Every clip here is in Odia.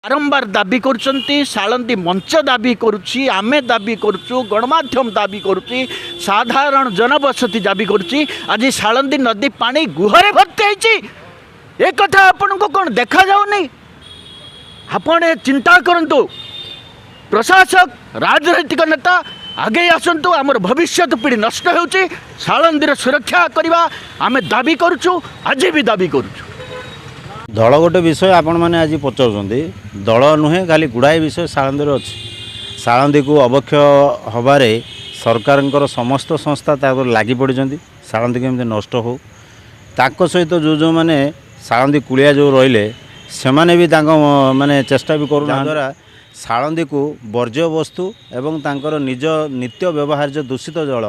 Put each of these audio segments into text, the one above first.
ବାରମ୍ବାର ଦାବି କରୁଛନ୍ତି। ସାଳନ୍ଦୀ ମଞ୍ଚ ଦାବି କରୁଛି, ଆମେ ଦାବି କରୁଛୁ, ଗଣମାଧ୍ୟମ ଦାବି କରୁଛି, ସାଧାରଣ ଜନବସତି ଦାବି କରୁଛି। ଆଜି ସାଳନ୍ଦୀ ନଦୀ ପାଣି ଗୁହରେ ଭର୍ତ୍ତି ହେଇଛି। ଏ କଥା ଆପଣଙ୍କୁ କ'ଣ ଦେଖାଯାଉନି? ଆପଣ ଚିନ୍ତା କରନ୍ତୁ। ପ୍ରଶାସକ, ରାଜନୈତିକ ନେତା, ଆଗେଇ ଆସନ୍ତୁ। ଆମର ଭବିଷ୍ୟତ ପିଢ଼ି ନଷ୍ଟ ହେଉଛି। ସାଳନ୍ଦୀର ସୁରକ୍ଷା କରିବା ଆମେ ଦାବି କରୁଛୁ, ଆଜି ବି ଦାବି କରୁଛୁ। ଦଳ ଗୋଟେ ବିଷୟ ଆପଣମାନେ ଆଜି ପଚାରୁଛନ୍ତି। ଦଳ ନୁହେଁ, ଖାଲି ଗୁଡ଼ାଏ ବିଷୟ ସାଳନ୍ଦୀରେ ଅଛି। ସାଳନ୍ଦୀକୁ ଅବକ୍ଷୟ ହେବାରେ ସରକାରଙ୍କର ସମସ୍ତ ସଂସ୍ଥା ତା ଉପରେ ଲାଗି ପଡ଼ିଛନ୍ତି, ସାଳନ୍ଦୀ କେମିତି ନଷ୍ଟ ହେଉ। ତାଙ୍କ ସହିତ ଯେଉଁ ଯେଉଁମାନେ ସାଳନ୍ଦୀ କୁଳିଆ ଯେଉଁ ରହିଲେ, ସେମାନେ ବି ତାଙ୍କ ମାନେ ଚେଷ୍ଟା ବି କରୁ, ଦ୍ୱାରା ସାଳନ୍ଦୀକୁ ବର୍ଜ୍ୟବସ୍ତୁ ଏବଂ ତାଙ୍କର ନିଜ ନିତ୍ୟ ବ୍ୟବହାର୍ଯ୍ୟ ଦୂଷିତ ଜଳ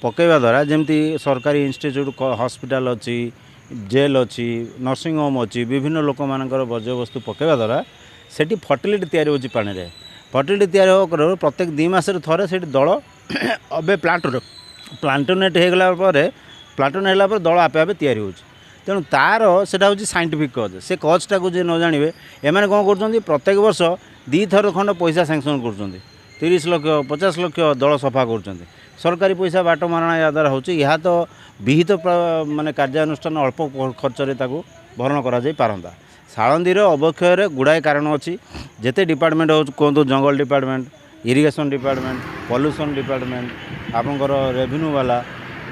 ପକାଇବା ଦ୍ୱାରା, ଯେମିତି ସରକାରୀ ଇନଷ୍ଟିଚ୍ୟୁଟ୍, ହସ୍ପିଟାଲ ଅଛି, ଜେଲ୍ ଅଛି, ନର୍ସିଂ ହୋମ୍ ଅଛି, ବିଭିନ୍ନ ଲୋକମାନଙ୍କର ବର୍ଜ୍ୟବସ୍ତୁ ପକାଇବା ଦ୍ୱାରା ସେଠି ଫର୍ଟିଲିଟି ତିଆରି ହେଉଛି ପାଣିରେ। ଫର୍ଟିଲିଟି ତିଆରି ହେବା ପ୍ରତ୍ୟେକ 2 ମାସରେ ଥରେ ସେଠି ଦଳ ଏବେ ପ୍ଲାଣ୍ଟୋନେଟ୍ ହେଇଗଲା ପରେ, ପ୍ଲାଣ୍ଟୋନ୍ ହେଲା ପରେ ଦଳ ଆପେ ଆପେ ତିଆରି ହେଉଛି। ତେଣୁ ତା'ର ସେଇଟା ହେଉଛି ସାଇଣ୍ଟିଫିକ୍ କଜ୍। ସେ କଜ୍ଟାକୁ ଯିଏ ନ ଜାଣିବେ, ଏମାନେ କ'ଣ କରୁଛନ୍ତି? ପ୍ରତ୍ୟେକ ବର୍ଷ 2ଥର ଖଣ୍ଡ ପଇସା ସାଙ୍କସନ୍ କରୁଛନ୍ତି, 30 ଲକ୍ଷ, 50 ଲକ୍ଷ, ଦଳ ସଫା କରୁଛନ୍ତି। ସରକାରୀ ପଇସା ବାଟ ମାରଣା ଏହା ଦ୍ୱାରା ହେଉଛି। ଏହା ତ ବିହିତ ମାନେ କାର୍ଯ୍ୟାନୁଷ୍ଠାନ, ଅଳ୍ପ ଖର୍ଚ୍ଚରେ ତାକୁ ଭରଣ କରାଯାଇପାରନ୍ତା। ସାଳନ୍ଦୀର ଅବକ୍ଷୟରେ ଗୁଡ଼ାଏ କାରଣ ଅଛି। ଯେତେ ଡିପାର୍ଟମେଣ୍ଟ ହେଉଛି କୁହନ୍ତୁ, ଜଙ୍ଗଲ department, irrigation department, pollution department, ଆପଣଙ୍କର ରେଭିନ୍ୟୁ ବାଲା,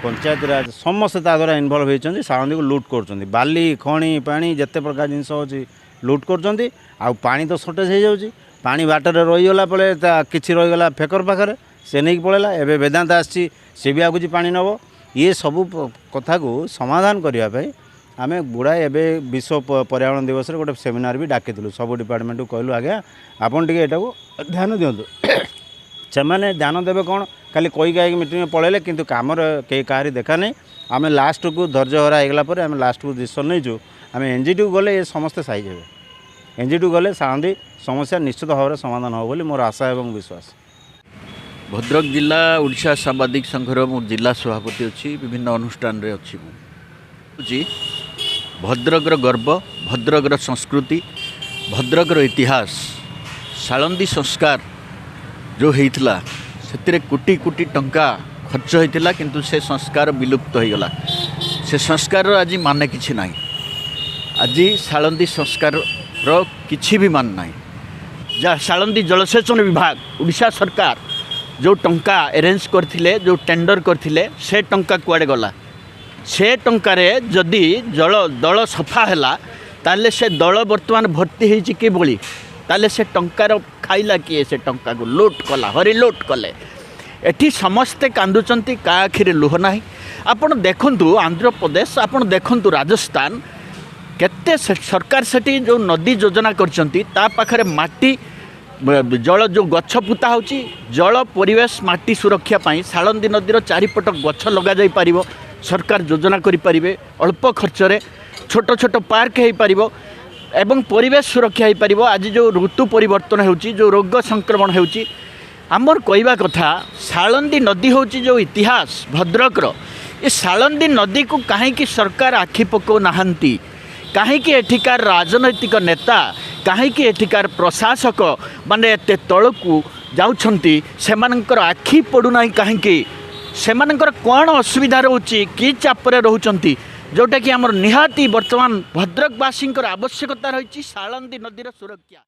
ପଞ୍ଚାୟତିରାଜ, ସମସ୍ତେ ତା ଦ୍ୱାରା ଇନଭଲ୍ଭ ହେଇଛନ୍ତି। ସାଳନ୍ଦୀକୁ ଲୁଟ୍ କରୁଛନ୍ତି। ବାଲି, ଖଣି, ପାଣି, ଯେତେ ପ୍ରକାର ଜିନିଷ ଅଛି ଲୁଟ୍ କରୁଛନ୍ତି। ଆଉ ପାଣି ତ ସର୍ଟେଜ୍ ହେଇଯାଉଛି। ପାଣି ବାଟରେ ରହିଗଲା ପରେ ତା କିଛି ରହିଗଲା ଫେକର ପାଖରେ, ସେ ନେଇକି ପଳେଇଲା। ଏବେ ବେଦାନ୍ତ ଆସିଛି, ସେ ବି ଆଗୁଛି ପାଣି ନେବ। ଇଏ ସବୁ କଥାକୁ ସମାଧାନ କରିବା ପାଇଁ ଆମେ ଗୁଡ଼ାଏ ଏବେ ବିଶ୍ୱ ପର୍ୟାବରଣ ଦିବସରେ ଗୋଟେ ସେମିନାର ବି ଡାକିଥିଲୁ। ସବୁ ଡିପାର୍ଟମେଣ୍ଟକୁ କହିଲୁ, ଆଜ୍ଞା ଆପଣ ଟିକେ ଏଟାକୁ ଧ୍ୟାନ ଦିଅନ୍ତୁ। ସେମାନେ ଧ୍ୟାନ ଦେବେ କ'ଣ? ଖାଲି କହି କାହିକି ମିଟିଂରେ ପଳେଇଲେ, କିନ୍ତୁ କାମର କେହି କାହାରି ଦେଖା ନାହିଁ। ଆମେ ଲାଷ୍ଟକୁ ଧୈର୍ଯ୍ୟହରା ହେଇଗଲା ପରେ ଆମେ ଲାଷ୍ଟକୁ ଡିସିସନ୍ ନେଇଛୁ, ଆମେ ଏନ୍ଜିଟିକୁ ଗଲେ ଏ ସମସ୍ତେ ସାଇଜ୍ ହେବେ। ଏନ୍ଜିଟିକୁ ଗଲେ ସାଳନ୍ଦୀ ସମସ୍ୟା ନିଶ୍ଚିତ ଭାବରେ ସମାଧାନ ହେବ ବୋଲି ମୋର ଆଶା ଏବଂ ବିଶ୍ୱାସ। ଭଦ୍ରକ ଜିଲ୍ଲା ଓଡ଼ିଶା ସାମ୍ବାଦିକ ସଂଘର ମୁଁ ଜିଲ୍ଲା ସଭାପତି ଅଛି। ବିଭିନ୍ନ ଅନୁଷ୍ଠାନରେ ଅଛି ମୁଁ। ହେଉଛି ଭଦ୍ରକର ଗର୍ବ, ଭଦ୍ରକର ସଂସ୍କୃତି, ଭଦ୍ରକର ଇତିହାସ। ସାଳନ୍ଦୀ ସଂସ୍କାର ଯେଉଁ ହେଇଥିଲା, ସେଥିରେ କୋଟି କୋଟି ଟଙ୍କା ଖର୍ଚ୍ଚ ହେଇଥିଲା, କିନ୍ତୁ ସେ ସଂସ୍କାର ବିଲୁପ୍ତ ହୋଇଗଲା। ସେ ସଂସ୍କାରର ଆଜି ମାନେ କିଛି ନାହିଁ। ଆଜି ସାଳନ୍ଦୀ ସଂସ୍କାରର କିଛି ବି ମାନ ନାହିଁ। ଯାହା ସାଳନ୍ଦୀ ଜଳସେଚନ ବିଭାଗ, ଓଡ଼ିଶା ସରକାର ଯେଉଁ ଟଙ୍କା ଆରେଞ୍ଜ କରିଥିଲେ, ଯେଉଁ ଟେଣ୍ଡର କରିଥିଲେ, ସେ ଟଙ୍କା କୁଆଡ଼େ ଗଲା? ସେ ଟଙ୍କାରେ ଯଦି ଜଳ ଦଳ ସଫା ହେଲା, ତାହେଲେ ସେ ଦଳ ବର୍ତ୍ତମାନ ଭର୍ତ୍ତି ହେଇଛି କିଭଳି? ତାହେଲେ ସେ ଟଙ୍କାର ଖାଇଲା କିଏ? ସେ ଟଙ୍କାକୁ ଲୁଟ୍ କଲା, ହରି ଲୁଟ୍ କଲେ। ଏଠି ସମସ୍ତେ କାନ୍ଦୁଛନ୍ତି, କାହା ଆଖିରେ ଲୁହ ନାହିଁ। ଆପଣ ଦେଖନ୍ତୁ ଆନ୍ଧ୍ରପ୍ରଦେଶ, ଆପଣ ଦେଖନ୍ତୁ ରାଜସ୍ଥାନ, କେତେ ସରକାର ସେଠି ଯେଉଁ ନଦୀ ଯୋଜନା କରିଛନ୍ତି, ତା ପାଖରେ ମାଟି ଜଳ ଯେଉଁ ଗଛ ପୋତା ହେଉଛି, ଜଳ, ପରିବେଶ, ମାଟି ସୁରକ୍ଷା ପାଇଁ ସାଳନ୍ଦୀ ନଦୀର ଚାରିପଟ ଗଛ ଲଗାଯାଇପାରିବ। ସରକାର ଯୋଜନା କରିପାରିବେ। ଅଳ୍ପ ଖର୍ଚ୍ଚରେ ଛୋଟ ଛୋଟ ପାର୍କ ହେଇପାରିବ ଏବଂ ପରିବେଶ ସୁରକ୍ଷା ହେଇପାରିବ। ଆଜି ଯେଉଁ ଋତୁ ପରିବର୍ତ୍ତନ ହେଉଛି, ଯେଉଁ ରୋଗ ସଂକ୍ରମଣ ହେଉଛି, ଆମର କହିବା କଥା, ସାଳନ୍ଦୀ ନଦୀ ହେଉଛି ଯେଉଁ ଇତିହାସ ଭଦ୍ରକର, ଏ ସାଳନ୍ଦୀ ନଦୀକୁ କାହିଁକି ସରକାର ଆଖି ପକାଉନାହାନ୍ତି? କାହିଁକି ଏଠିକାର ରାଜନୈତିକ ନେତା, କାହିଁକି ଏଠିକାର ପ୍ରଶାସକ ମାନେ ଏତେ ତଳକୁ ଯାଉଛନ୍ତି? ସେମାନଙ୍କର ଆଖି ପଡ଼ୁନାହିଁ କାହିଁକି? ସେମାନଙ୍କର କ'ଣ ଅସୁବିଧା ରହୁଛି? କି ଚାପରେ ରହୁଛନ୍ତି? ଯେଉଁଟାକି ଆମର ନିହାତି ବର୍ତ୍ତମାନ ଭଦ୍ରକବାସୀଙ୍କର ଆବଶ୍ୟକତା ରହିଛି ସାଳନ୍ଦୀ ନଦୀର ସୁରକ୍ଷା।